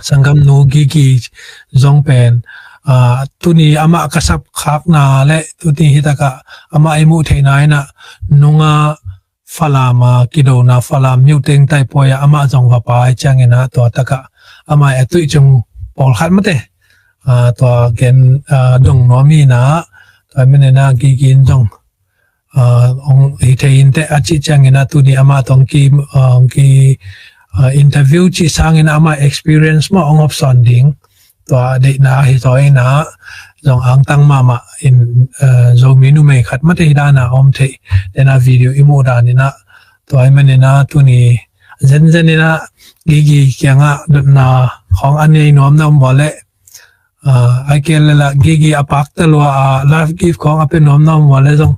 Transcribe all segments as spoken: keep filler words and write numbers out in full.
Sanggam nu Gigi zong pen, ah, tuni amah ka sap khakna le tuni hitakah amah i muh theihna inah nunga Falam a kidona Falam Myo Teng Taipawi ah amah zong va pai ciangin ah tua takah amah a tuih cung pawlkhat mate, ah, tua gen, ah, dong nuam hi inah tua manin ah Gigi in zong, ah, hong hi thei inteh a cih ciangin ah tuni amah tawh hong ki, ah, hong ki, ah, interview cih sangin ah amah experience mah hong hopsawn ding tua deihna hi zaw inah zong angtang mahmah in, ah, Zomi numei khat mate hi dan a om theih dena video i muh dan inah tua ahih manin ah tuni zenzen inah Gigi kiangah dotna khawng a nei nuam na om vua leh, ah, ai kei leh lah Gigi a pakta lua a life gift khawng a pia nuam na om vua leh zong,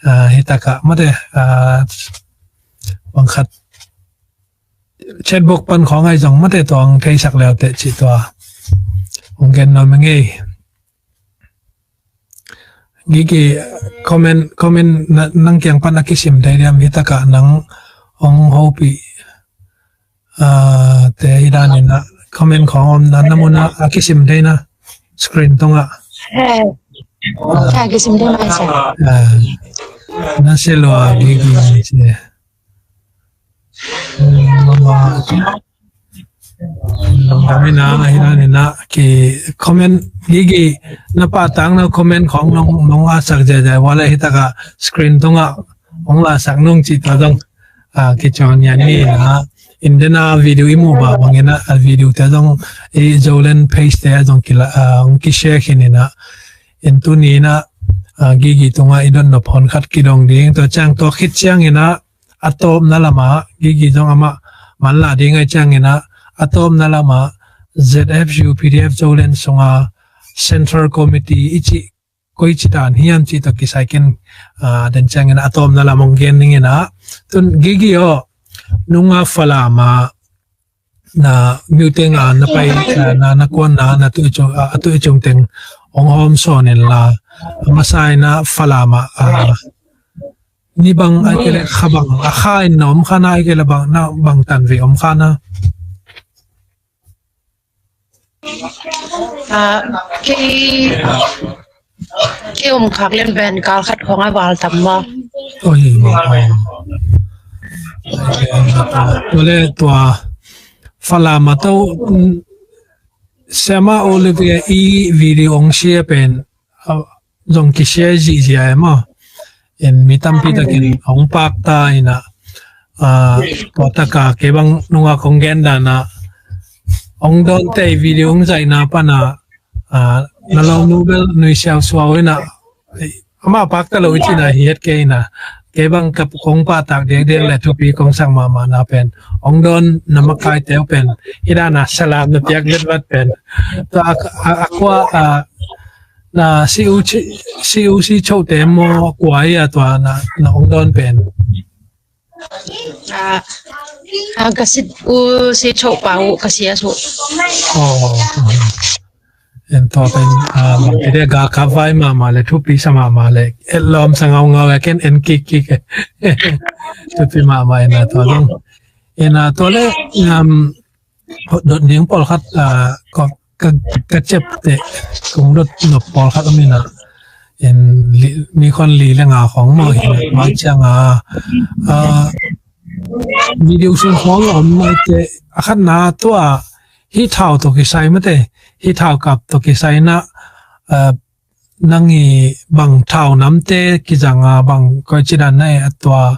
ah, hitakah mate, ah, bangkhat chatbox pan khawng ai zong mate tua hong theisak leuteh cih tua hong gen nuam ing ei. Gigi, comment, comment na, nang kiang pan a kisim thei diam hitakah nang hong hopih, ah, te hi dan inah comment khawng om na, na mun ah a kisim thei na screen tungah. Eh, a kisim thei mai sa. Ah, na se lua Gigi se. Lungdam inah, hi dan inah ki comment Gigi na pahtakna comment khawng nong, nong lasak ziahziah vua leh hitakah screen tungah hong lasak nung cih tua zong, ah, kicawn ngiat ni inah. In dena video i muh bah bangin ah, a video te zong i Zoland page te ah zong kila, ah, hong kishare khin inah. In tuni inah, ah, Gigi tungah i dotna phawng khat kidong ding tua ciang tua khit ciangin ah a tawpna lamah Gigi zong amah manlah ding ahih ciangin ah a tawpna lamah Z F U P D F Zoland sunga Central Committee i cih koici dan hiam cih tawh kisai ken, ah, den ciangin ah a tawpna lam hong gen dingin ah tun Gigi aw, nunga Falam ah na Myo Teng a na pai, ah, na, na kuanna, na tuih cung, ah, a tuih cung teng hong hawmsawn inla, a masa inah Falam ah, ah, ni bang ai kei leh kha bang a kha in na om kha na ai kei leh bang na bang tan vei om kha na. Ah, kei, kei om khak lian pen kal khat khawng a val tam maw. Oi, maw, maw. Tua leh tua Falam ah tawh, mm, Siama Olivia i video hong share pen, ah, zong kishare zihziah e maw. In mi tampi takin hong pakta inah, ah, tua takah kei bang nunga kong gen dan ah hong dawnte video hong zaihna pan ah, ah, na lawmnu bel nui siausuau inah, amah pakta lo i cihna hi het kei inah, kei bang ka kong pahtak diakdiak leh thupi kong sak mahmahna pen hong dawn na makaite uh pen hi dan a salam na piak letvat pen tua a, a, a kua, ah, na si u si, si u si chote maw kua hi a tua na, na hong dawn pen. Ah, ah, ka si u si cho pa u ka si a su. Oh, oh. En tua pen, ah, bang kide ga ka vai mahmah leh thupi sa mahmah leh et lawm sa ngaungau e ken en kikkik. Thupi mahmah inah tua zong. Inah tua leh, um, dot ding pawlkhat, ah, ka, ka, ka ciapteh kong dot nop pawlkhat om inah. En li, ni khawng li le nga khawng maw hi mah ciang a, ah, video sung khawng a om maite a khatna tua hih thau tawh kisai mate, hih thau kap tawh kisai inah, ah, nang i bang thau namte kizang a bang koici dan na e a tua,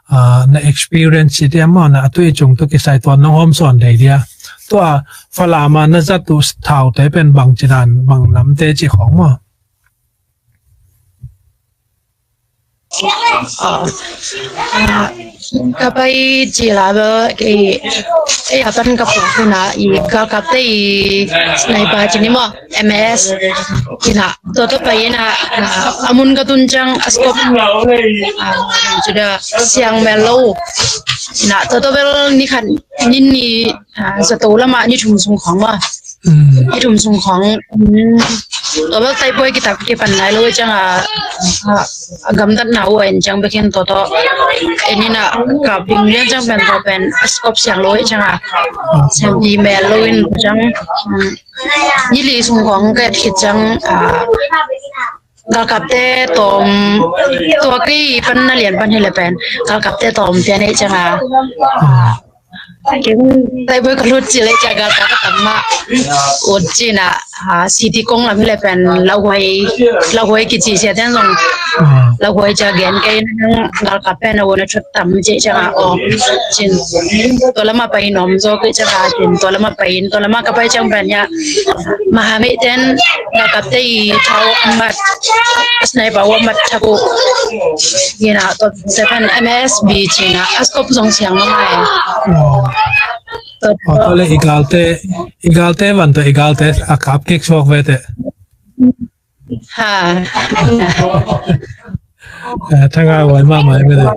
ah, na experience ci diam maw na a tuih cung tawh kisai tua nong hawmsawn thei dia. Tua Falam ah na zat uh thaute pen bangci dan bang namte ci khawng maw. Ah, ah, ka pai ci la ba kei, eh, a pan ka pawk hun ah i galkapte i sniper ci ni maw, M S. Inah tua tawh pai inah, ah, a mun ka tun ciang a scope, ah, ci da siang mel lo. Inah tua tawh bel ni khat ni nih, ah, zato lamah ni thum sung khawng maw. Mm. Ni thum sung khawng, mm, Tua bel taipuai kitak kipan nai lo i cianga, a, a gamtatna uh a en ciang bekin tua tawh en ina kap ding lian ciang pen tua pen a scope siang lo i cianga siang pi mel lo in ciang, um, nili sung kong ka et khit ciang, a, galkapte tawm tua kei pan na lian pan hi le pen galkapte tawm pian ei cianga, a, Ken taipuai ka lut ci le cia galkap ka tam mah ut cina, a, city kong lam hi le pen lauhuai, lauhuai kici sia ten zong lauhuai cia gen kei nang galkap pen a wona thut tam ci cia nga aw cin. Tua lama pai nom zo kei cia nga cin tua lama pai in tua lama ka pai ciang pen ya mahamei ten galkapte i thau amat sniper amat thaku ina tua seven M S B cina a scope zong siang lo mai. Aw, tua le i galte, i galte van tawh i galte a kap kik suak vete. Ha. Eh, thanga wai mama i mede.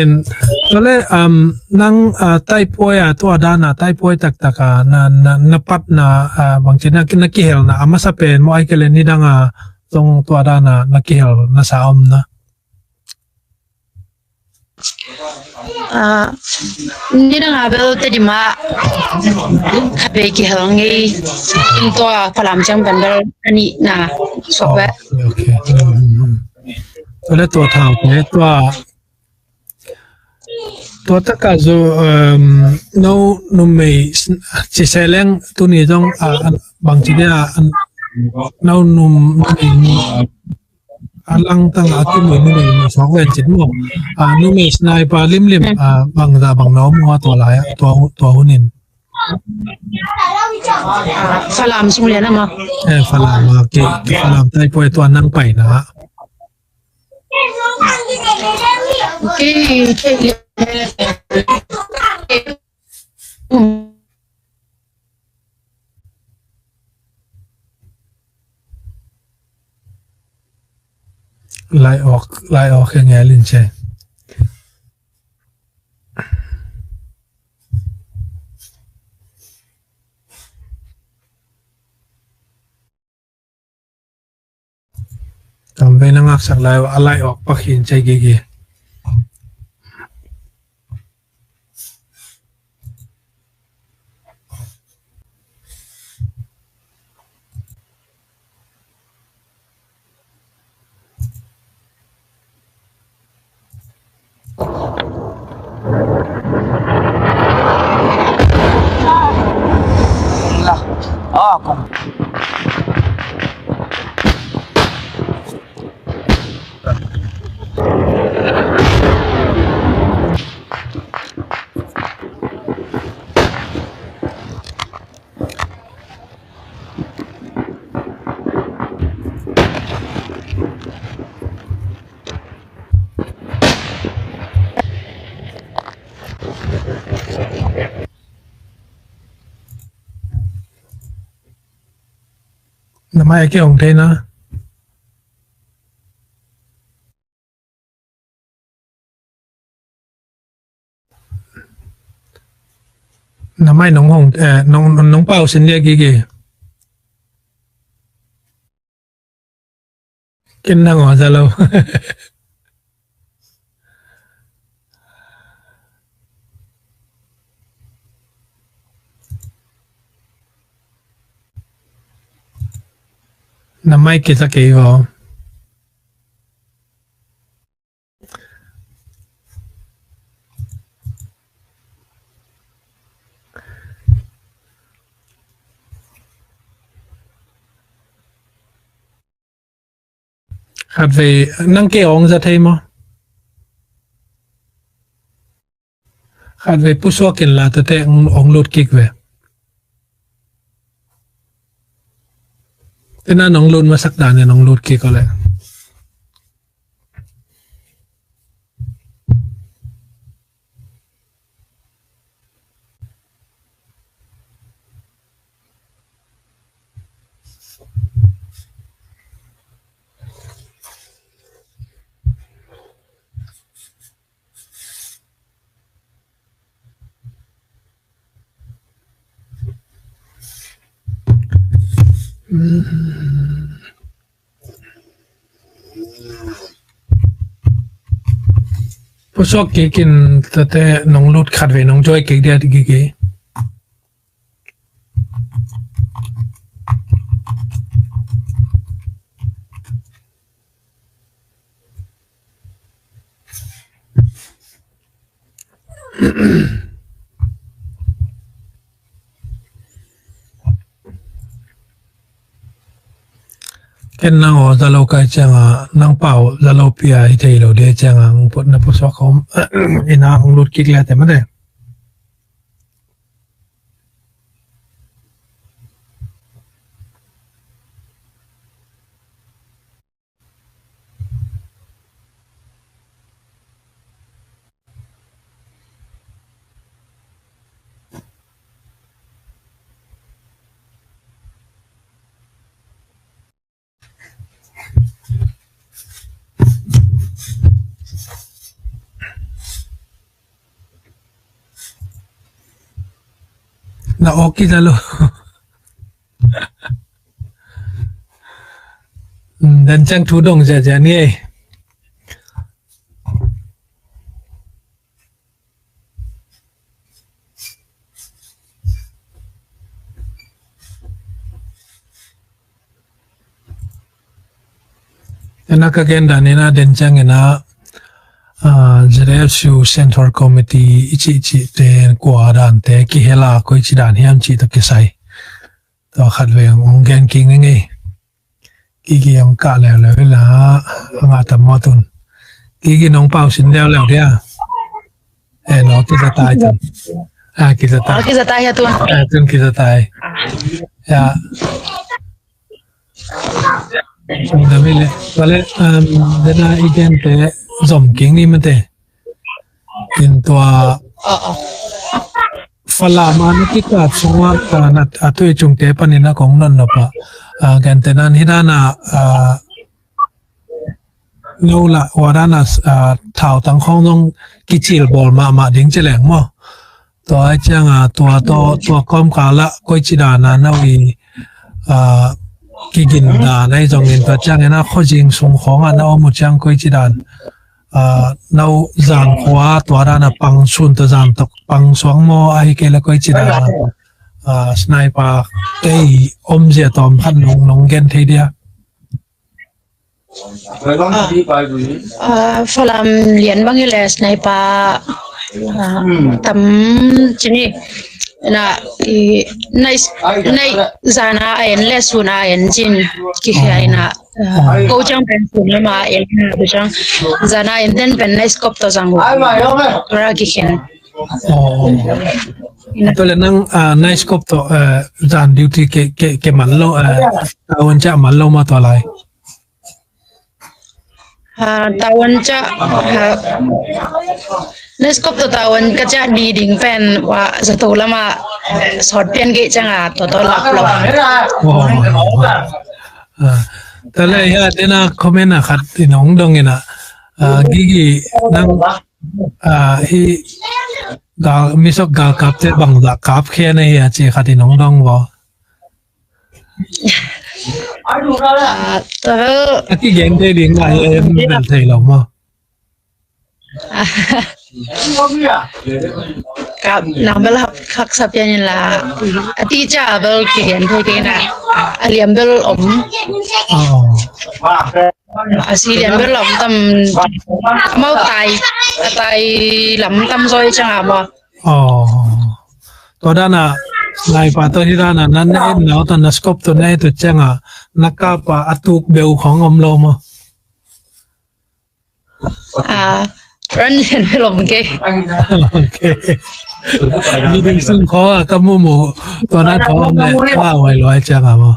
In, tua le, um, nang, ah, taipuai a tua dana taipuai taktak a na, na, na patna, ah, bangci na, na kihelna a masa pen mo ai kele ni danga zong tua dana na kihel na sa om na. Ah, ni dang a bel Tedim ah khat vei kihel ngei in tua Falam ciang pen bel a nihna suak ve. Ok, ok. Tua le tua thau te tua tua taka zu, um, no numei ci se leng tuni zong, ah, bangci dia, ah, no num, numei a langtang a kimui numei suak ven cin maw? A, numei sniper limlim, a, bangza bang na om ua tua lai, tua, tua hunin. Falam sung lian a maw? Eh, Falam a ki, Falam taipuai tua nang pai na. Lai awk, lai awk hi ngelin ce. Tam vei na ngaksak lai, a lai awk pakhin cai gigi. Na mai a kihong thei na. Na mai nong hong, eh, nong, nong pau sin lia gigi. Ken nang aw za lo. Na mai kisa kei vaw. Khatvei nang kei ong za thei maw? Khatvei pusuak in la tate ong, ong lut kik ve. Tena nong lut masak dan in ong lut kik ole. Pusuak kik in, tate nong lut khat vei nong join kik dia, Gigi. Ken nang aw Zalo kai ciangin, nang pau Zalo pia hi thei lo de ciangin, put na pusuak om, ina hong lut kik le te mate. Na awk kizalo. Dan ciang thu dong ziahziah ni ei. Ena ka gen dan ena den ciang ena, ah, Z F U Central Committee i cih cih te kua dan te kihel a koi ci dan hiam cih tawh kisai. Tua khat vei hong gen kik ning ei. Gigi hong kah leuleu hi la, a ngah tam maw tun. Gigi nong pau sin leuleu dia. Eh, no, kiza tai tun. Ah, kiza tai. Oh, kiza tai hia tun. Ah, tun kiza tai. Ya. Sung dami le. Wale, um, dena i gen te zom kik ni mate. In tua, ah, ah. Falam a na kikap sungah, ah, na, a tui cungte panin a kong nonno pa. Ah, gentehna in hi dan a, ah, no la, wa dan a, ah, thautang khong zong kicil bawl mahmah ding ci leng maw. Tua ai ciang a, tua, tua, tua kawmkal ah, koi ci dan a, no i, ah, kigin dan ai zongin tua ciang ena khuazing sung khong a, na om uh ciang koi ci dan. Ah, no zan khua tua dan a pang sun tua zan tok pang suang maw ahi kei le koi ci dan a, ah, sniper kei om zia tawm khat nong, nong gen thei dia. Ah, ah, Falam lian bang hi le sniper, ah, tam ci ni. Na, i, nai, nai, zana a en le suna a en cin kikhia ina. Ah, ko ciang pen sun lama en na, tu ciang zana en ten pen nai scope to zang u. Ra kikhen. Oh. Ina. Tua le nang, ah, nai scope to, eh, zan duty ke, ke, ke man lo, eh, tavuan ciah man lo ma tua lai. Ah, tavuan ciah, ah, nai scope to tavuan ka ciah di ding pen wa zato lama sawt pian kei ciang a toto lap lo. Oh. Ah, tua le ya tena comment a khat in hong dong ina. Ah, Gigi nang, ah, hi gal, misok galkap te bang zah kap khia na hi a ci khat in hong dong vo. Ah, tua bel. A kigen thei ding lai, eh, bel thei lo maw. Kap nang bel hak, haksa pian in la. A ti ca bel kigen thei kei na. A liam bel om. Oh. A si lian bel om tam. Amau tai, a tai lam tam zoi ciang a maw. Oh. Tua dan a, sniper tua hi dan a, nan na en nau tua na scope tua na et tua ciang a, na kap a a tuk beu khong om lo maw. Ah, ran lian bel om kei. Okay. Ni ding sung khong a ka mu mu, tua na khong om le, wa wai lo ai ciang a maw.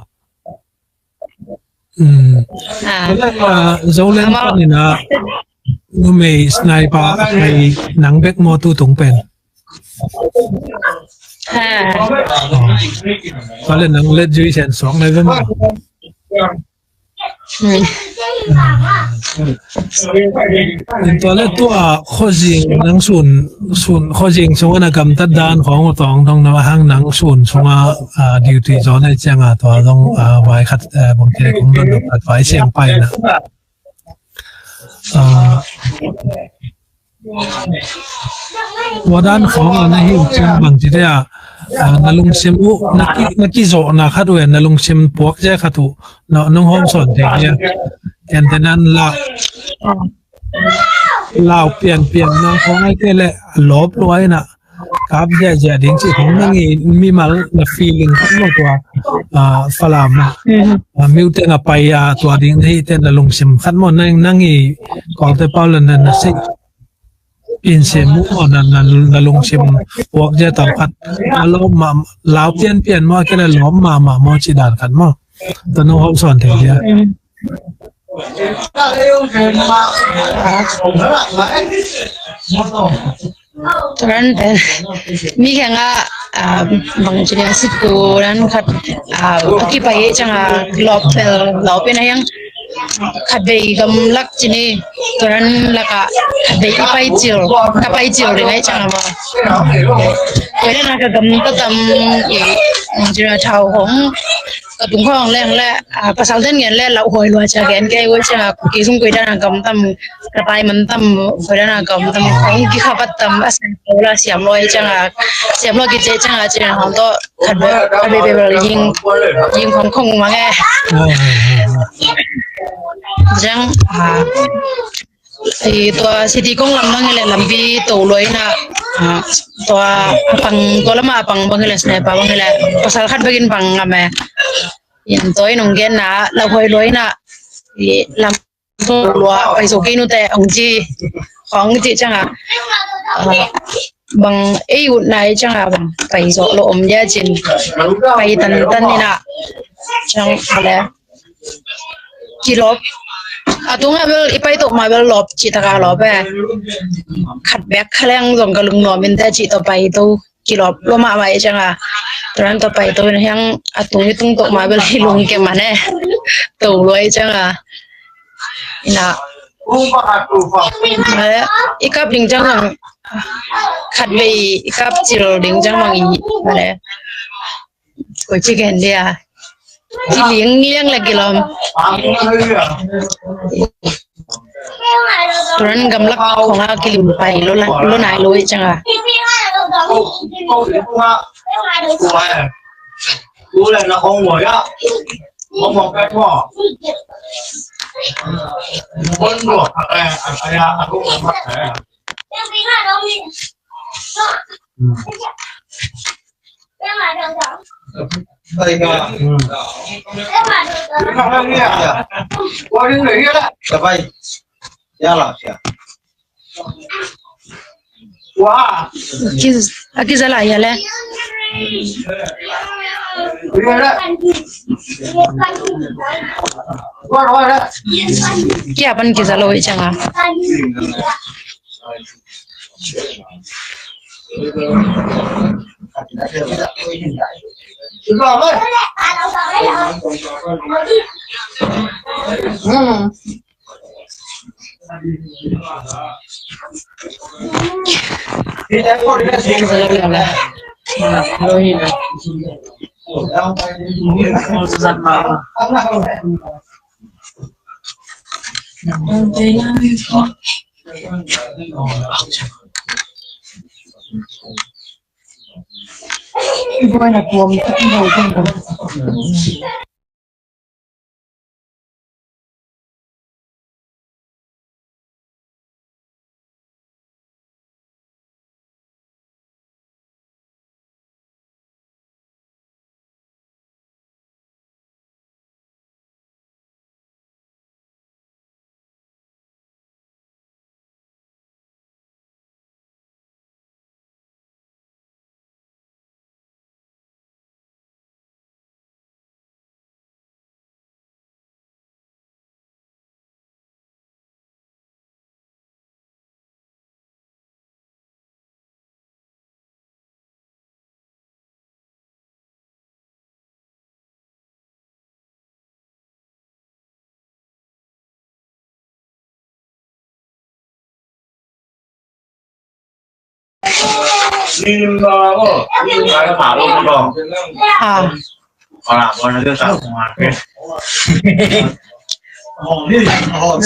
Hmm. Ah. Tua le, ah, Zoland panin a numei sniper a hai nang bek maw tu tung pen. Ha. Oh. Tua le nang let zui sian suak nai ve maw. Hmm. Tua le tua khuazing nang sun, sun khuazing sung a na gamtat dan khong uh tawng dong na hang nang sun sung a, ah, duty zone ai ciang a tua dong, ah, vai khat, eh, bang te kong don khat vai siang pai na. Ah, Tua dan khawng a na hi uh ciang bang ci te ah, ah, na lungsim uh, na ki, na kizawhna khat uh, na lungsim puak zia khat uh, na, nong hawm sawn thei dia. Ken te nan la, lau pianpian na khawng ai te le lawp lua ina kap ziahziah ding ci khawng nang i mimal na feeling khat maw tua, ah, Falam ah, ah, miute na pai a tua ding na hi te na lungsim khat maw nang, nang i Kawlte pau la na, na sei in sim mu na, na, na lungsim puak zia tau khat. A lawm ma, lau pianpian maw, a kila lawm mahmah maw ci dan khat maw. Tanu hawm sawn thei dia. Ran pen mi khenga, ah, bang ci dia situ ran khat, ah, a kipai cianga lawp pel lawp pen a hiang khat bei gamlak cini turan laka khat bei i pai cil ka pai cil ding ai cianga ma. Koi le na ka gam ka tam i, bang ci dia thau hong ka tung khawng leng le, ah, pasal den ngen le lau huai lua cia gen kei ua cianga ki sung koi dana gam tam ka tai man tam koi dana gam tam kong ki khapat tam a sen ko la siam lua cianga siam lua ki ce cianga cianga hong to khat be khat be be ying ying khong khong ma nge. Ciang, ah, i tua city kong lam nang ile lampi to lua ina, ah, tua apang tua lama apang bang ile sniper bang ile pasal khat bekin bang ngam e. In tua in ong gen na lau huai lua ina i lam to lua pai so kei nu te ong ci khong ci cianga, ah, bang ei ut nai cianga bang pai so lo om ya cin pai tan tan ina ciang ale. Kilawp. A tunga bel i pai to ma bel lawp ci taka lawp e. Khat bek kha leng zong ka lungnuam in te ci to pai to kilawp lua mahmah i cianga. Turan to pai to in hiang a tung i tung to ma bel i lung ke man e. To lua i cianga. Ina. Ale, i kap ding ciang zong khat bei i kap cil ding ciang bang i. Ale. Koi ci gen dia. Kiling liang la kilawm. Turan gamlak khonga kilim pai lo la lo nai lo i cianga. Kiz-, a kiza lai ya le. Kia pan kiza lo i cianga.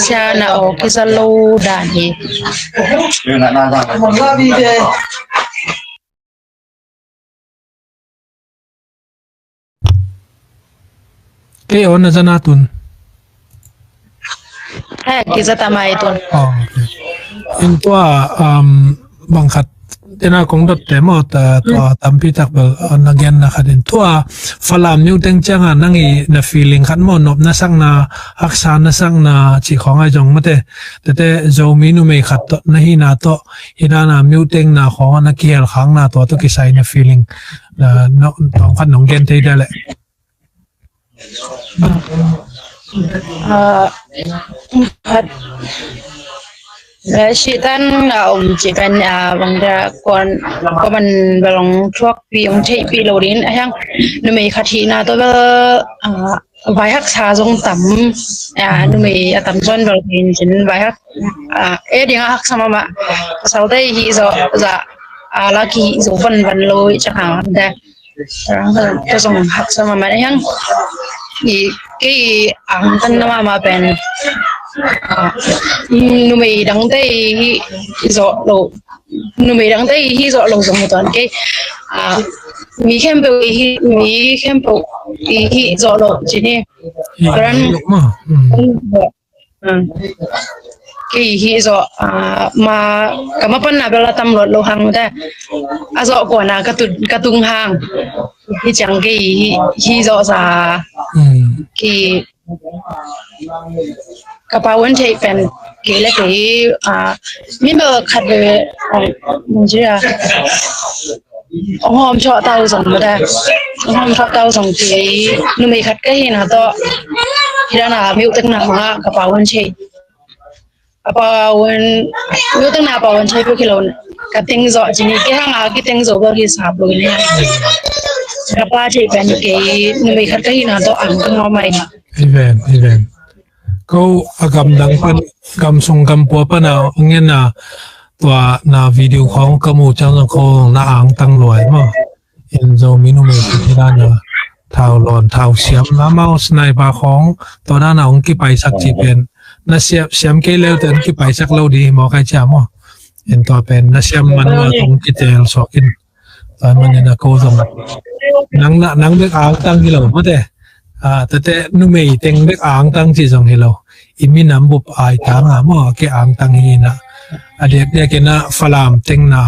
Sia na aw kiza lo dan hi. Kei aw na zana tun. Hai kiza tamai tun. Oh, okay. In tua um, bang khat tena kong dot te maw, ta tua tampi tak bel uh, na gen na khat in tua Falam niu teng cianga nang i na feeling khat maw, nop na sak na, haksa na sak na ci khong ai zong mate. Tete Zomi numei khat to na hi na to hi na na miu teng na khong na kihel khang na tua to kisai na feeling na tong khat nong gen thei da le. Khat sitan a om ci pen a bang da kon ko man balong thuak pi ong thei pi lo din a hiang numei khat hi na to bel a vai haksa zong tam a numei a tam zon bel hin cin vai hak a e ding a haksa mama pasal te hi zo za a la ki zo van van lo i chak hang da Ka zong haksa mahmah hiang i kei angtan na mahmah pen numei dangte hi zawh lo, numei dangte hi zawh lo zong hi tuan kei mi khempeuh hi, mi khempeuh hi zawh lo cini. Ran kei hi zawh ma ka mapanna bel a tam luat lo hang mate a zawh kuana ka tung hang hi ciang kei hi zawh sa kei ka pau an theih pen kei le kei mi bel khat ve mung ci a Hong hawm thawh tau zong mada hong hawm thawh tau zong ci numei khat ka hina tawh hidana miutekna hongah ka pau hun thei a pau hun miutekna pau hun thei puk hi lo ka teng zawh cini kei hanga ki teng zawh bawk hi sap lo ni ka pa thei pen kei numei khat ka hina tawh ang ka ngawmai. Amen, amen. Ko a gamdang pan gamsung gampua pana ngena tua na video khong ka mu chang ko na angtang luai ma in zo minu me kiti na thau lon thau siam na mau sniper khong to na na ong kipaisak ci pen na siam siam kei leu ten kipaisak lo di mo kai cha mo in tua pen na siam man ma ong kitel sok in Tua manin a ko zong nang na nang bek angtang hi lo mate. Tete numei teng bek angtang ci zong hi lo. I minam bup ai tanga maw a ke angtang hi na a diakdiak ina Falam teng na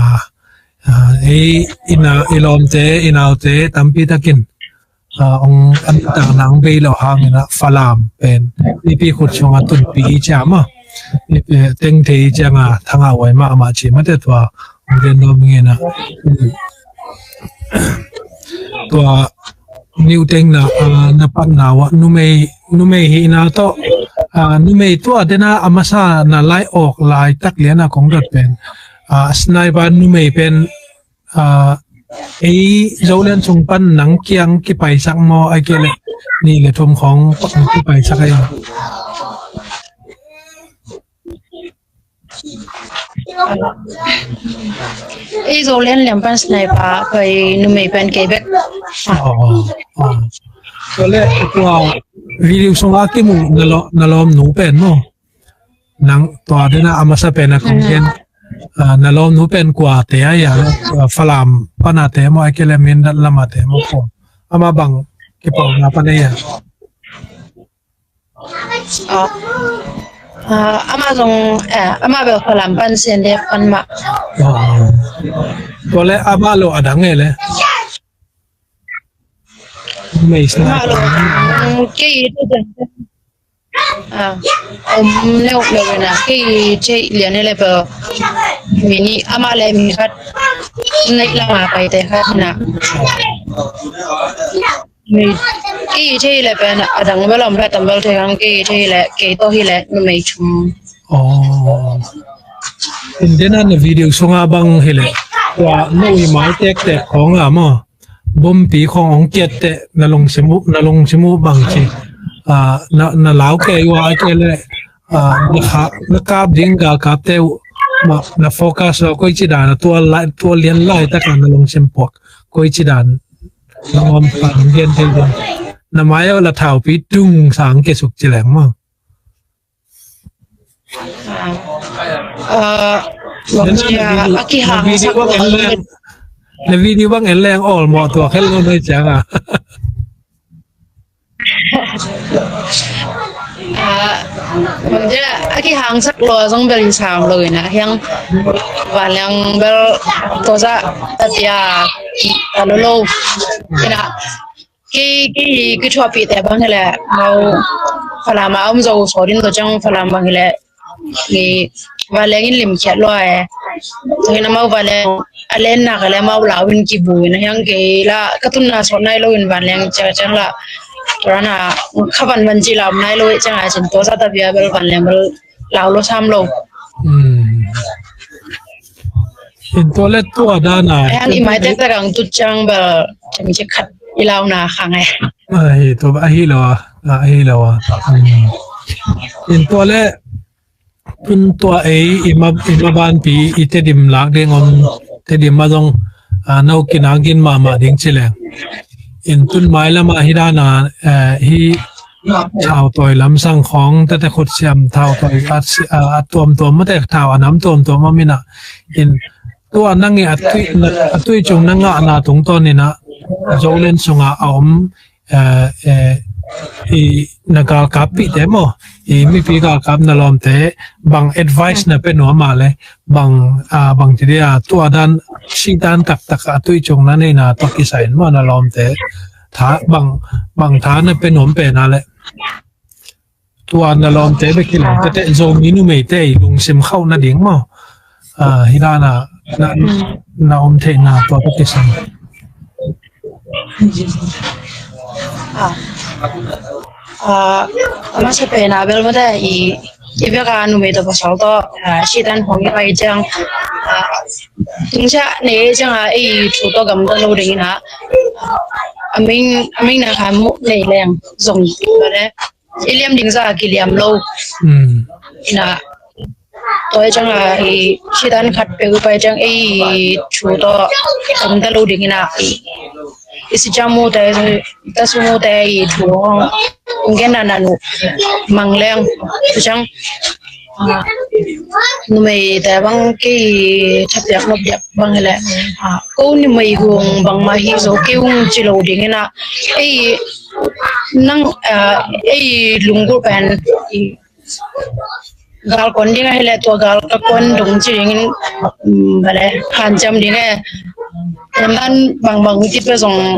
ei ina i lawmte i naute tampi takin ong an tang nang bei lo hangina Falam pen nipi khut sunga tunpi i ciama teng thei cianga thanga wai mahmah ci mate tua ong gen nuam ngena tua niu teng na na patna wa numei numei hi na to numei tua dena a masa na lai ok lai tak liana kong dot pen sniper numei pen ei Zolian sung pan nang kiang kipaisak maw ai kei le nih le thum khong kipaisak ai. Ei Zolian liam pan sniper pai numei pen kei bek. Zolian tua video sunga kimu na lawm nu pen maw. Nang tua dena a masa pen a kong gen na lawm nu pen kua te a ia Falam pana te maw ai kei le Mindat lama te maw ko ama bang kipau na pana ia. Ama zong ama bel Falam pan sen de pan ma. Tua le ama lo a dang e le. Ama lo kei tu dang. Om neu lo na kei thei lian e le pe mi ni ama le mi khat nei lama pai te khat na. Kei thei le pen a dang bel om bel tam bel thei hang kei thei le kei to hi le numei thum. Aw. In dena na video sunga bang hi le tua no i mai tek tek khong a maw. Bompi khong ong kiat te na lungsim uh na lungsim uh bang ci. Na lau kei ua kei le na kap ding gal kap te uh na focus lo koi ci dan tua lian lai taka na lungsim puak koi ci dan. Na ngawm pan gen thei den na mai a la thaupi tung sang ke suk ci leng maw. Ah, ah, bang ci a, a kihangsak lua. Na video bang en leng, na video bang en leng awl mawh tuak hel lo na hi ciang a. Ah, bang ci a, a kihangsak lua zong bel i sam lo in a, hiang vanleng bel tawza tatia a lo lo in a. Kei, kei, kei thuahpihte bang hileh, mau Falam a om zo sawt in tua ciang Falam bang hileh, kei vanleng in limkhiat lua e. Tua hi na mau vanleng a len nak a le mau lau in kibu in a hiang kei la ka tunna sawt nai lo in vanleng ciang ciang la. Tua na kha van van ci lau nai lo e ciang a cin tua sa ta bia bel vanleng bel lau lo sam lo. Hmm. In tua le tua dan a. Ayan i mai tek tak ang tut ciang bel ciang ci khat i lau na khang e. Ahi tua ahi lo a, ahi lo a. Hmm. In tua le tun tua ei i ma, i ma banpi i Tedim lak ding om, Tedim a zong, ah, no kinangin mahmah ding ci leng. In tun mailam a hi dan a, eh, hi thau tawi lamsang khawng tete khut siam thau tawi a, a, a tuamtuam mate thau a nam tuamtuam a min a. In tua nang i a tui, a tui cung na ngahna tungtawn in a Zoland sungah a om, eh, eh, i na galkap pihte maw, i mipi galkap na lawmte bang advice na pe nuam a le bang, ah, bang ti dia tua dan si dan taktak a tui cung na neina tua kisai in maw na lawmte tha bang, bang tha na pe nuam pen a le. Tua na lawmte bek hi lo, tete Zomi numeite i lungsim khauh nading maw? Ah, hi dan a na, na om theihna tua bek kisam. Ah, ah, a masa pen a bel mate i, i bek a numei tawh pasal tawh, ah, sitan hong i pai ciang, ah, tungsiah nei ciang a ei thu tawh gamta lo ding in a, a ming, a ming na kha muh nei leng zong mate. I liam ding za a kiliam lo. Hmm. Ina tua i ciang a i sitan khat peuh i pai ciang ei thu tawh gamta lo ding ina i, i si ciang mute, ta su mute i thu hong gen na na nu mang leng tu ciang, ah, numeite bang kei thapiak nop diak bang hileh, ah, ko numei hong bangmah hi zo kei hong ci lo ding ina ei nang, ah, ei lunggulh pen i gal kon ding ahileh tua gal ka kon dong ci dingin, um, bale hanciam ding e. Tendan bangbang ti pe zong,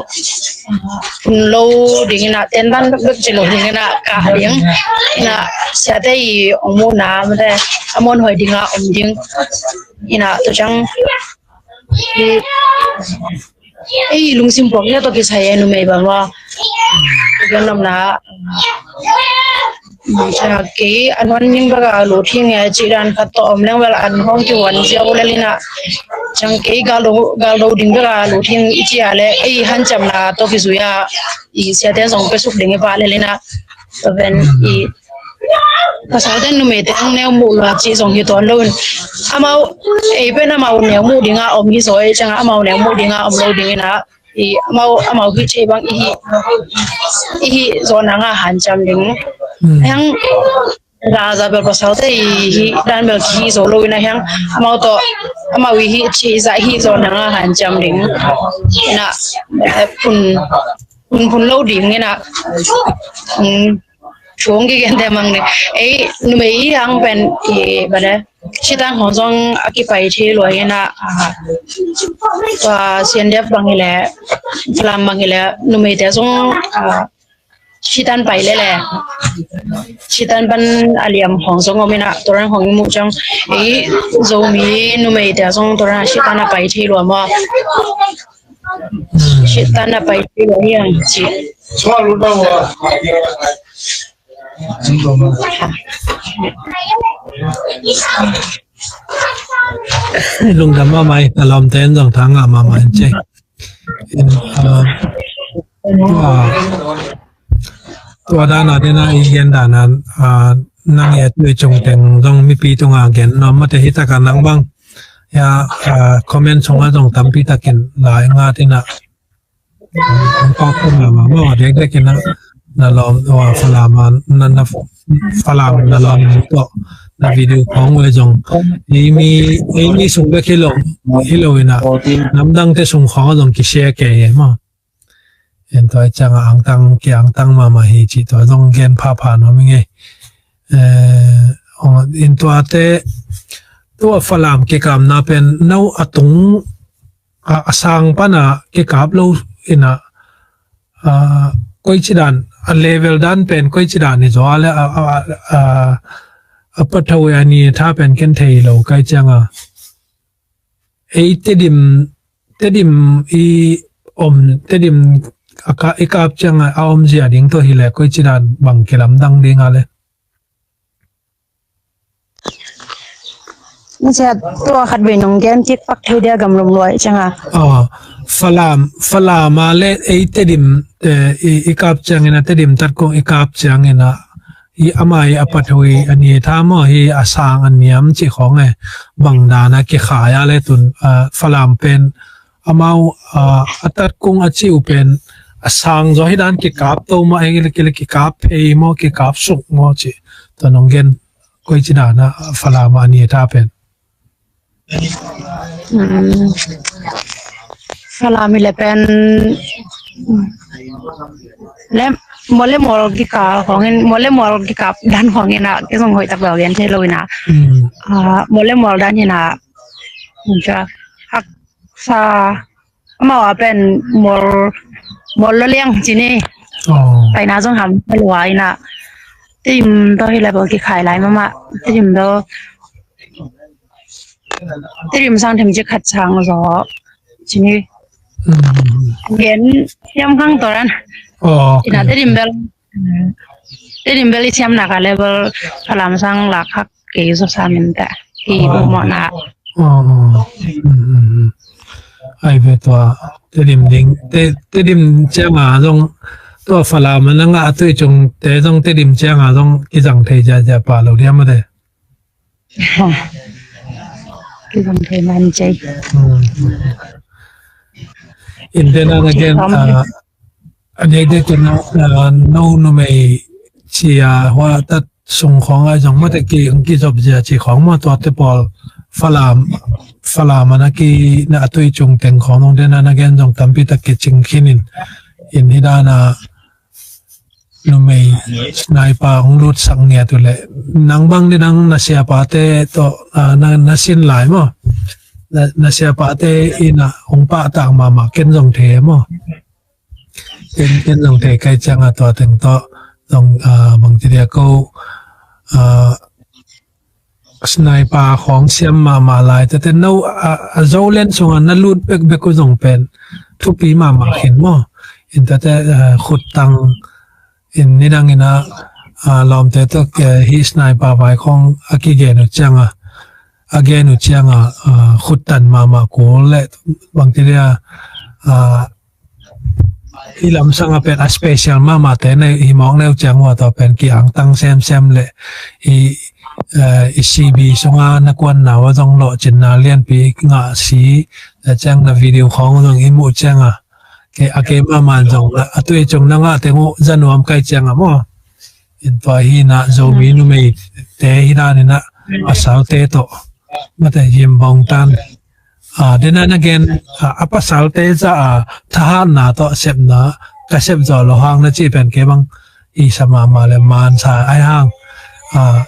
ah, pun lo ding ina tendan bek ci lo ding ina ka ding ina siate i ong mu na mate a mon hoi ding a om ding ina tu ciang. Ei lungsim puak nia tawh kisai e numei bang maw. Gen nopna, kei an huan ning bek a lut hi nge cih dan khat tawh om leng bel an hong kihuan ziau lel ina. Ciang kei galdo, galdo ding bek a lut hi i ci a le ei hanciamna tawh kizui a i siate zong pe suk ding i pah lel ina. Tua pen i pasal ten numeite ang neu muh lua cih zong hi tuan lo in. Amau, ei pen amau neu muh ding a om hi zaw ei ciang a amau neu muh ding a om lo ding ina. I amau, amau hi thei bang i hi, i hi zaw nang a hanciam ding. Hmm. Heng za za bel pasal te i hi dan bel ki hi zaw lo ina heng amau tawh, amau i hi thei za hi zaw nang a hanciam ding. Ina, eh, pun, pun, pun lo ding ina. Hmm. Thu hong kigen te mang ni. Ei, numei i hang pen i bale. Sitan hong zong a kipai thei lua hi na, ah, tua C N D F bang hi le, Falam bang hi le, numeite zong, ah, sitan pai le le. Sitan pan a liam hong zong om hi na, tua ran hong i muh ciang. Ei, Zomi numeite zong tua ran sitan a pai thei lua maw. Sitan a pai thei lua hi ang ci. Lungdam mahmah hi, na lawmte in zong tha ngah mahmah in ci. In, ah, tua, tua dan a dena i gen dan a, ah, nang i a tui cung teng zong mipi tunga gen nuam mate hi tak a nang bang. Ya, ah, comment sungah zong tampi takin lai ngat ina. Hong pau khum lam a maw, dekdek in a, na lawm, wa, Falam a, na, na, Falam na lawm tawh, na video khawng uh zong, ei mi, ei mi sung bek hi lo, hi lo in ah, namdangte sung khawng ah zong kishare kei hi maw. En tua ciang a angtang, ki angtang mahmah hi cih tua zong gen phapha nuam ing ei. Eh, ong, in tuate, tua Falam kikapna pen no a tung, a, a sang pana kikap lo in ah, a, koici dan, a level dan pen koici dan hi zaw a le, a, a, a, a, a pathawi a ni tha pen ken thei lo kai ciang a. Ei Tedim, Tedim i om, Tedim a ka, i kap ciang a, a om zia ding tawh hi le koici dan bang kilamdang ding a le. Sia, tua khat vei nong gen kik pak thei dia gam lum luai ciang a. Aw, Falam, Falam a le ei Tedim, eh, i, i kap ciang in a, Tedim tat kong i kap ciang in a, i ama i a pathawi a ni tha maw, hi a sang a niam cih khawng e, bang dan a kikhai a le tun, ah, Falam pen amau, ah, a tat kong a cih uh pen a sang zaw hi dan kikap to maw, ei le ki le kikap phei maw, kikap suk maw cih. Tua nong gen koici dan a Falam a ni tha pen. Mm. Falam i le pen le mole mol kikap khawng in, mole mol kikap dan khawng in a, kei zong hoih tak bel gen thei lo in a. Mm. Ah, mole mol dan in a, haksa, amau a pen mol, mol lo liang ci ni. Oh. Paina zong ham lua in a. Tedim tawh hi le bel kikhai lai mahmah. Tedim tawh, Tedim sang themcik khat sang zaw ci ni. Mm. Gen siam khang tua dan. Oh, okay. In a Tedim bel, Tedim bel i siam nak a le bel Falam sang lak hak kei zaw sa min ta. Hi, oh, mawh na. Oh, oh. Mm, mm, mm. Ai ve tua Tedim ding, Te, Tedim ciang a zong, tua Falam a na ngah a tui cung te zong Tedim ciang a zong kizang thei ziazia pah lo diam a te. Kizang thei man cei. Hmm. In then again, uh, a dek dek in, uh, no numei cia hua tat sung khawng a zong mate ki, kizop zia ci khawng maw, tuate pawl Falam, Falam a na ki na a tui cung teng khawng nong then again zong tampi tak kicing khin in, in hi dan a numei sniper hong lutsak ngiat uh leh, nang bang ding nang na siapate tawh, ah, na, na sin lai maw? Na, na siapate in a hong pahtak mahmah ken zong thei maw? Ken, ken zong thei kai ciang a tua teng tawh zong, ah, bangci dia ko, ah, sniper khawng siam mahmah lai tete no, a, a Zoland sungah na lut bekbek uh zong pen thupi mahmah khin maw? In tete, eh, khuttang in nidang in a, a, lawmte tawh, eh, hih sniper vai khawng a kigen uh ciang a, a gen uh ciang a, a, khuttan mahmah kul le bangci dia, a, i lamsang a pen a special mahmah te nei hi mawk neu ciang ua tawh pen ki angtang semsem le i, eh, i C B sunga na kuanna ua zong lawhcinna lianpi ngah si, eh, ciang na video khawng zong i muh ciang a, ke, a ke mahmah zong a tui cung na ngah teng uh za nuam kai ciang a maw? In tua hi na Zomi numei te hi dan in a, a salte tawh mate yim bawng tan. Ah, dena na gen, ah, a pasalte za a thahatna tawh sepna ka sep zawh lo hang na cih pen kei bang i sa mahmah le man sa ai hang. Ah,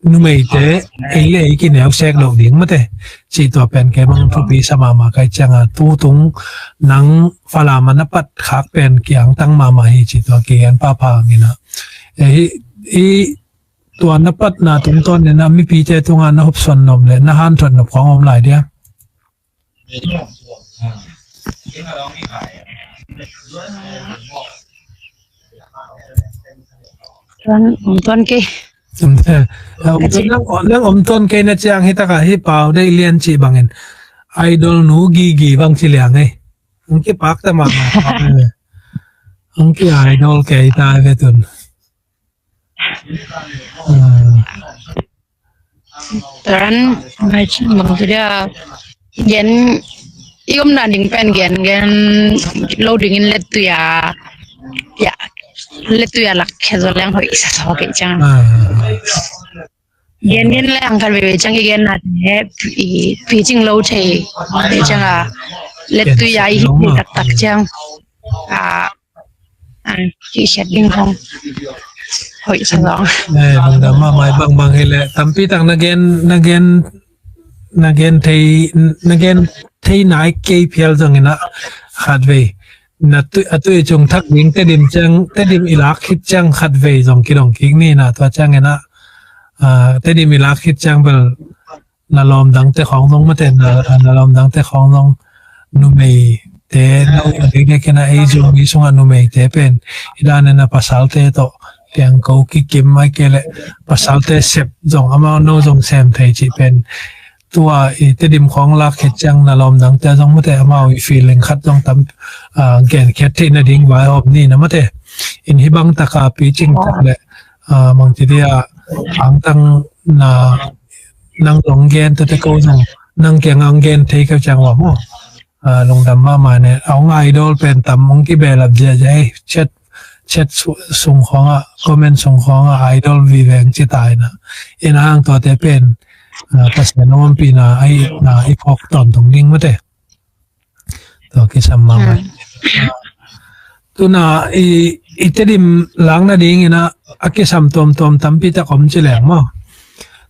numeite ei le ei kineu sek lo ding mate cih tua pen kei bang thupi sa mahmah kai ciang a tutung nang Falam a na pat khak pen kiangtang mahmah hi cih tua kigen pahpah ngin a. Eh, hi, hi, tua na patna tungtawn in a mipite tungah na hopsuan nop le na hanthot nop khawng om lai dia? Tuan, om tuan kei. Om tuan, om tuan, nang, nang om tuan kei na ciang hi takah hi pau dei lian cih bangin idol nu Gigi bang ci liang ei. Ang kipak ta mahmah. Ang ki idol kei ta ve tun. Tua dan, bangci dia gen i omna ding pen gen gen lo dingin lettui a, ya, lettui a lak khia zaw leng hoih sa saw kei ciang. Ah. Gen gen le ang khat veve ciang i gen na te i picing lo thei ve ciang a, lettui a i hih taktak ciang a, a, i khiat ding khong hoih sa zong. Eh, lungdam mahmah. Bangbang hi le tampi tak na gen, na gen, na gen thei, na gen thei nai kei phial zong ina khat vei na tui, a tui cung thak ding Tedim ciang, Tedim i lak khit ciang khat vei zong kidong kik ni na, tua ciang ina, ah, Tedim i lak khit ciang bel na lawm dangte khawng zong mate, na, na lawm dangte khawng zong numeite, no, a dikdek ina ei Zomi sungah numeite pen i dan ina pasalte tawh piang ko kikim mai ke le pasalte sep zong amau no zong sem thei cih pen tua i Tedim khawng lak khit ciang na lawm dangte zong mate amau i feeling khat zong tam, ah, gen khiat theih nading vaihawm ni na mate. In hih bang taka picing tak le, ah, mang ti dia angtang na nang zong gen tete ko zong nang kiang ang gen thei keu ciang wa maw. Ah, lungdam mahmah ne. A hong idol pen tam hong kibelap ziahziah ei. Chat, chat su-, sung khawngah, comment sung khawngah idol vive hong ci ta ina. Ina hang tuate pen, ah, Pasian hong ompihna a itna i phawk tawntung ding mate. Tua kisam mahmah. Hmm. Ah, tuna i, i Tedim lak nading ina a kisam tuamtuam tampi tak om ci leng maw.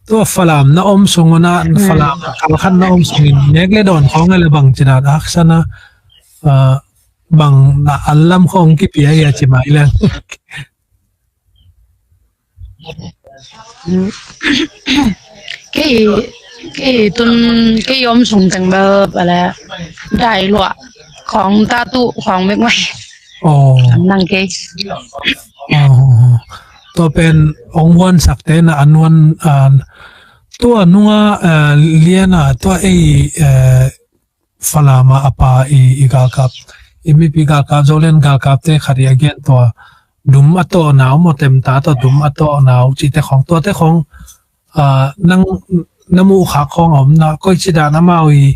Tua Falam na om sung una, hmm, Falam kalkhat na om sungin nek le dawn khawng a le bang ci dan aksan a, ah, bang na an lam khawng kipia hia ci mai leng. Kei, kei tun, kei om sung teng bel, bel dai luah khawng tatu khawng mek mai. Oh. Nang kei. Oh. Tua pen hong huan sakte na an huan, ah, tua nunga, ah, liana tua ei, eh, Falama a pa i, i galkap, i mipi galkap, Zoland galkapte khat i a gen tua dum a tawh nau maw, temta tawh dum a tawh nau cihte khawng, tuate khawng, ah, nang na muh khak khawng a om na, koi ci dan amau i,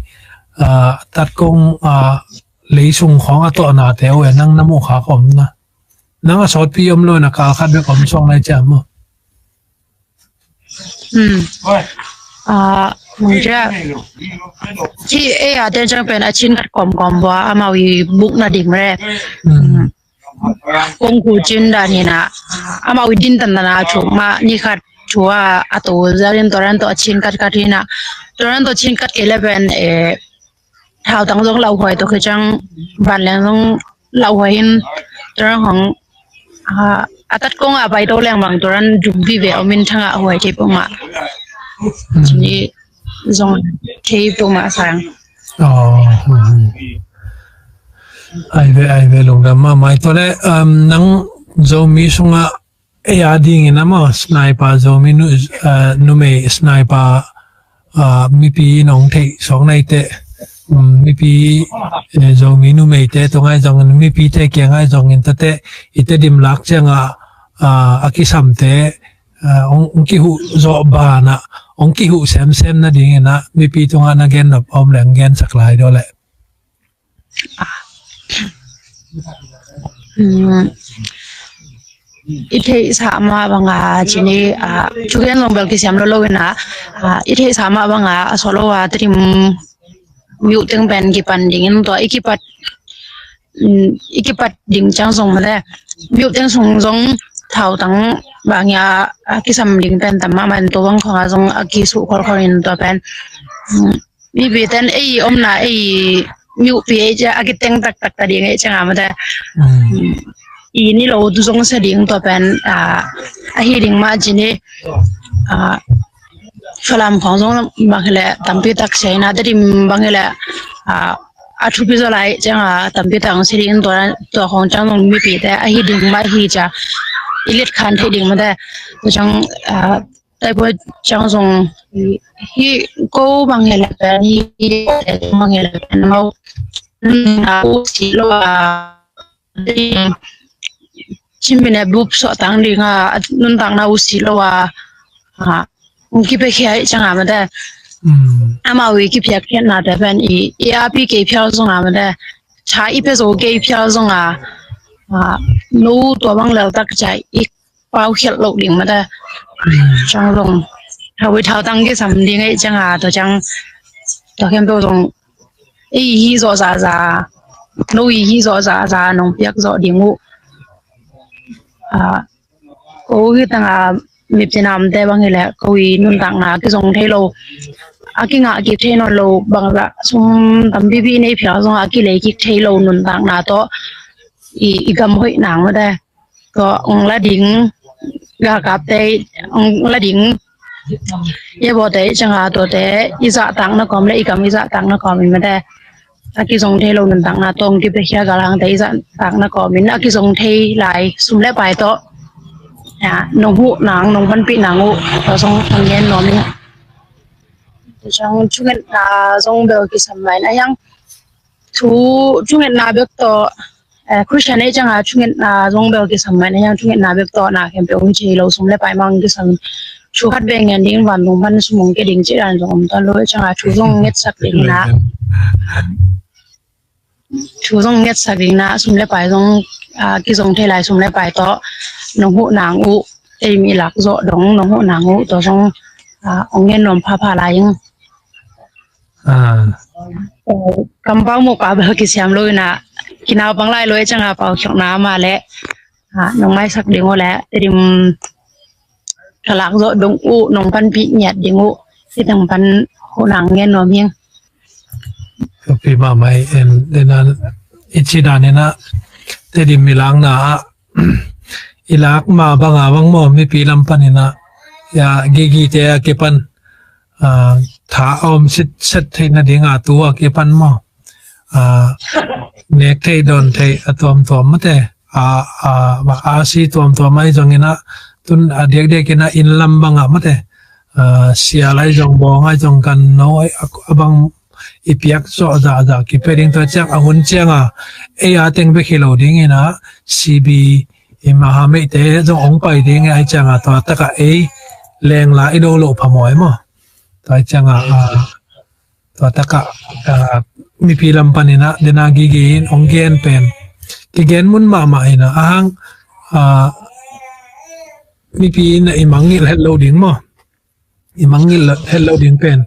ah, tatkong, ah, leisung khawng a tawh nate uh e nang na muh khak a om na. Nang a sawtpi om lo na kalkhat bek om suak nai ciam maw. Hmm. Ah, mungcia. Ci, eh, a ten ciang pen a cin khat kawmkawm bua, amau i buk na ding re. Hmm. Kong khu cin dan hina. Amau i din tan dan a thuk ma, ni khat thua, a to, zarin toran to a cin khat khat hina. Toran to cin khat kei le pen, eh, thautang zong lauhuai to khi ciang van leng zong lauhuai hin, tua rang hong, ah, a tat kong a pai to leng bang tua rang dum vive om in thang a huai thei puma. Hmm. Cini zong thei puma sang. Oh, hmm. Ai ve, ai ve, lungdam mahmah. Tua le, um, nang Zomi sungah ei a dingin a maw, sniper Zomi nu-, ah, numei sniper, ah, mipi in hong theih suak naite, um, mipi, eh, Zomi numeite tungah zongin, mipite kiangah zongin tate, i Tedim lak ciangah, ah, a kisamte, ah, hong, hong kihuh zawh banah, hong kihuh semsem nadingin ah, mipi tungah na gen nop om leh hong gensak lai dawh leh. Hmm. I theihsa mah banga cini, ah, thugen zong bel kisiam lo lo ina, ah, i theihsa mah banga a solo a Tedim mi uh teng pen kipan dingin tua i kipat, hmm, i kipat ding ciang zong mate mi uh teng sung zong thautang bang ia a kisam ding pen tam mahmah in tua bang khong a zong a kisuh kholkhol in tua pen, hmm, mipi ten ei omna ei mi uh pi ei cia a kiteng taktak ta ding ei cia nga mate. Mm. I ni lo tu zong sa ding tua pen, ah, ahi ding mah cini, ah, Falam khong zong bang hileh tampi tak sia ina Tedim bang hileh, ah, a thupi zaw lai ciang a tampi tak ang si ding tua, tua khong ciang zong mipite ahi ding mah hi cia i let khan thei ding mate. Tua ciang, ah, Taipua ciang zong hi ko bang hileh pen hi bang hileh pen mau na u si lo a cimine bup suah tang ding a nuntak na u si lo a, a, ung kipe khiai ciang a mate. Mm. Amau i kipiak khiat nate pen i, i api kei phial zong a mate. Cha i pe zo kei phial zong a, a, no tua bang lel tak cia i pau khiat lo ding mate. Mm. Ciang zong Thau i thautang kisam ding ei cianga tua ciang tua khempeuh zong ei hi zawh zahzah, no i hi zawh zahzah nong piak zawh ding uh. Ko hi tanga mipci namte bang hileh ko i nuntakna a kizong thei lo, a kingah kik thei nawn lo bangzah sum tampipi nei phial zong a kilei kik thei lo nuntakna tawh i, i gam hoih nang mate. Ko ong la ding, galkapte ong la ding. Ia bawte i cianga tuate i zahtakna kawm le i gam i zahtakna kawm i mate. A kizong thei lo nuntakna tawh ong kipiakhia galhangte i zahtakna kawmin a kizong thei lai sum le pai tawh nong huh nang nong panpih nang uh tawh zong ong gen nuam ing. Tua ciang thungetna zong bel kisam mai na hiang. Thu thungetna bek tawh Christian ei cianga thungetna zong bel kisam mai na hiang, thungetna bek tawh na khempeuh ong thei lo sum le pai mang kisam. Thu khat bek ngen ding vantung pan sum ong ke ding cih dan zong om tuan lo ei cianga thu zong ngetsak ding na thu zong ngetsak ding na sum le pai zong kizong thei lai sum le pai tawh nong huh nang uh, ei mi lak zawh dong nong huh nang uh tawh zong ong ngen nuam phapha lai ing. Kampau mawk a bel kisiam lo ina, kinau pang lai lo ei cianga pau khiokna ama le nong maisak ding uh le Tedim ka lak zawh dong uh nong panpih ngiat ding uh hi teng pan huh nang ngen nuam hiang. Thupi mahmah hi. En dena i ci dan ina Tedim i lakna ah i lak ma banga bang maw mipi lam pan ina ia Gigi te a kipan tha a om sitset theihna dinga tu a kipan maw nek theih dawn theih a tuamtuam mate a, a, a si tuamtuam ahi zong ina tun a diakdiak ina inn lam banga mate sial ahi zong bawng ahi zong kan no a bang i piak zawh zahzah kipia ding tua ciang a hun cianga ei a teng bek hi lo ding ina C B i mahameite zong ong pai ding ahi cianga tua taka ei lengla i do loh phamawh maw. Tua cianga tua taka mipi lam pan ina dena Gigi in ong gen pen kigen mun mahmah ina ahang mipi ina i mangngilh het lo ding maw. I mangngilh het lo ding pen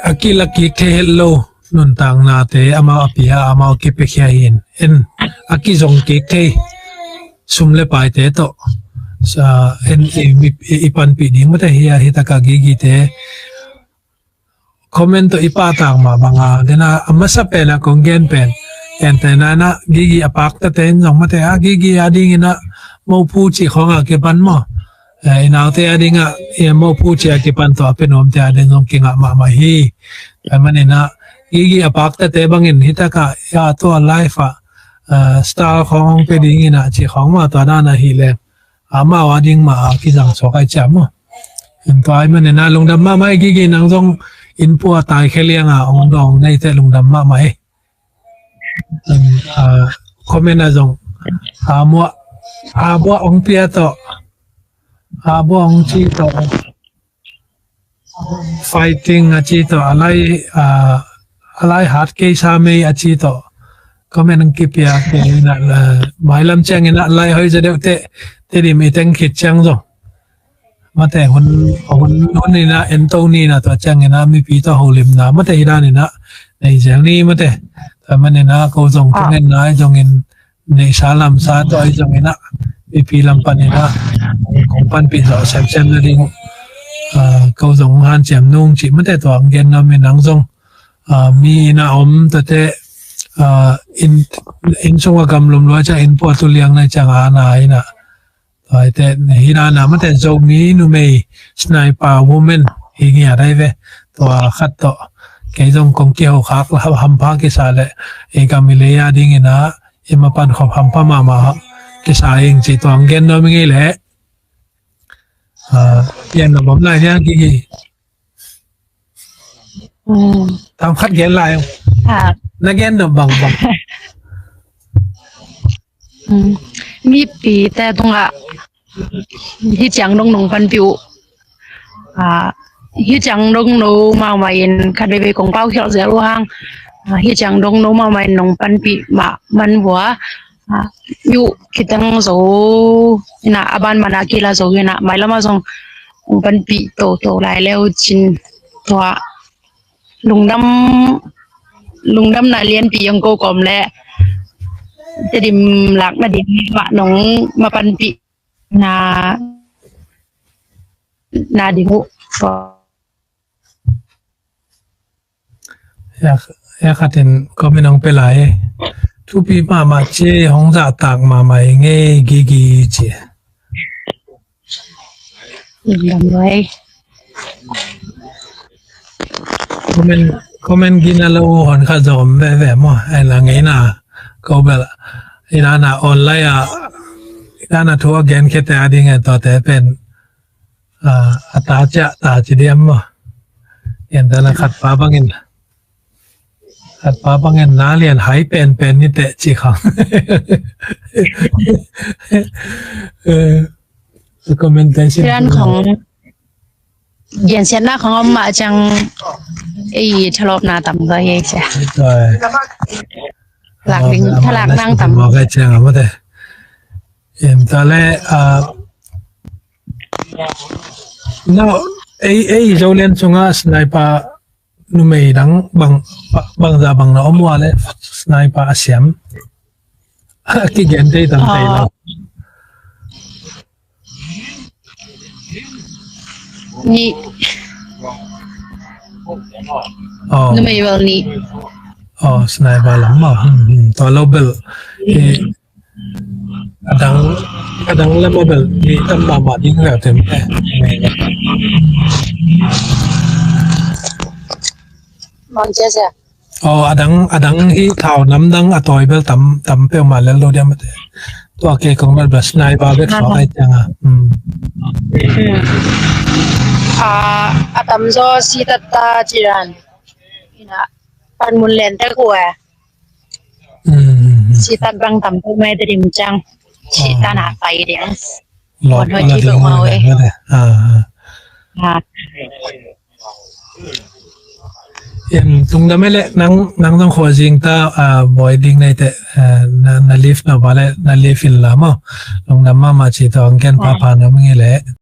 a kilak kik thei het lo nuntaknate amau a pia amau kipiakhia hin en a kizong kik thei sum le paite tawh en i panpih ding mate hi a hi taka Gigi te comment tawh i pahtak mah banga dena a masa pena kong gen pen en te nana Gigi a paktate in zong mate a Gigi a ding ina mopu cih khawng a kipan maw i naute a dinga i mopu cih a kipan tawh a pe nuamte a ding zong kingah mahmah hi. Tua man ina Gigi a paktate bangin hi taka ia tua life ah style khawng ong pe ding ina cih khawng mah tua dana hi leng amau a ding mah a kizang suak ai ciam maw. Tua ai man ina lungdam mahmah i Gigi nang zong inn pua tai khe lianga ong dawng neite lungdam mahmah hi. Comment a zong a muah a buah ong pia tawh a buah ong ci tawh fighting a ci tawh a lai a lai hat kei sa mei a ci tawh comment ong kipia kei ina mailam ciang ina lai hoi za deuh teh Tedim i teng khit ciang zong mate hun hun hun ina en to ni ina tua ciang ina mipi tawh holimna mate hi dan ina nei zel ni mate. Tua man ina ko zong thungetna ai zongin neihsa lamsa tawh ai zong ina mipi lam pan ina kong panpih zawh semsem na ding ko zong hanciam nung cih mate tua ang gen nuam ina ang zong mi ina om tate inn sunga gam lum lua ciang inn pua tu liang na ciang a na ina Tua hi te hi nana mate Zomi numei sniper woman hi ngiat ai ve. Tua khat tawh kei zong kong kiho khak la hampha kisa le i gam i lei a dingin a i mapan khop hampha mahmah kisa ing ci tuang gen nuam ing ei le. Pian na bom lai nia gigi. Tam khat gen lai ung. Na gen nuam bang bang. Mipite tungah hi ciang dong nong panpih uh. Hi ciang dong no mahmah in khat veivei kong pau khialh zel uh hang. Hi ciang dong no mahmah in nong panpih mah man vua. Yu khiteng zo ina a ban mana kila zo ina mailam a zong hong panpih toto lai leu cin, tua lungdam, lungdamna lianpi hong ko kawm leh Tedim lakna ding mah nong ma panpih na, na ding uh. Ya, ya khatin comment hong pia lai. Thupi mahmah ci, hong zahtak mahmah i ngei gigi ci. Lungdam lua ei. Comment, comment gina lo hon kha zom veve maw. Ai la ngeina ko bel. Ina na online a, ina na thu a gen khete a ding e, tua te pen, a, a ta cia ta ci diam maw. Ina na khat pa bangin, khat pa bangin na lian hai pen pen ni te ci khang. Eh, recommendation. Ina khong gensiatna khong om mah ciang ei thalawpna tam zaw hi ei cia. Lak ding, thalak nang tam. Mawk ei ciang a mawte. Em, ta le, ah, no, ei, ei Zoland sungah sniper numei dang bang, bang za bang na om ua le sniper a siam. A kigen tei tam tei lo. Nih. Oh. Numei bel nih. Oh, sniper lam maw. Hmm, hmm. Tua lo bel. Eh, a dang, a dang lam a bel nih tam mahmah ding leh tem. Eh. Mang cia cia. Oh, a dang, a dang hi thau nam dang a tawi bel tam, tam peuhmah lel lo diam a te. Tua ke kong bel bel sniper bek suak ai ciang a. Hmm. Hmm. Ah, a tam zaw si tat ta ci dan. Ina, pan mun len tek uh e. Hmm. Si tat bang tam peuhmah te dim ciang. Si tat na pai ding. Lawt wan hoi la ci ding peuhmah uh e. Ah, ah. Ah. Em, tungdam e le, nang, nang zong khua zing ta, ah, bawi ding nei te, ah, na, na live na ba le, na live in la maw. Lungdam mahmah ci tawh, ang ken pa pa na ming i le.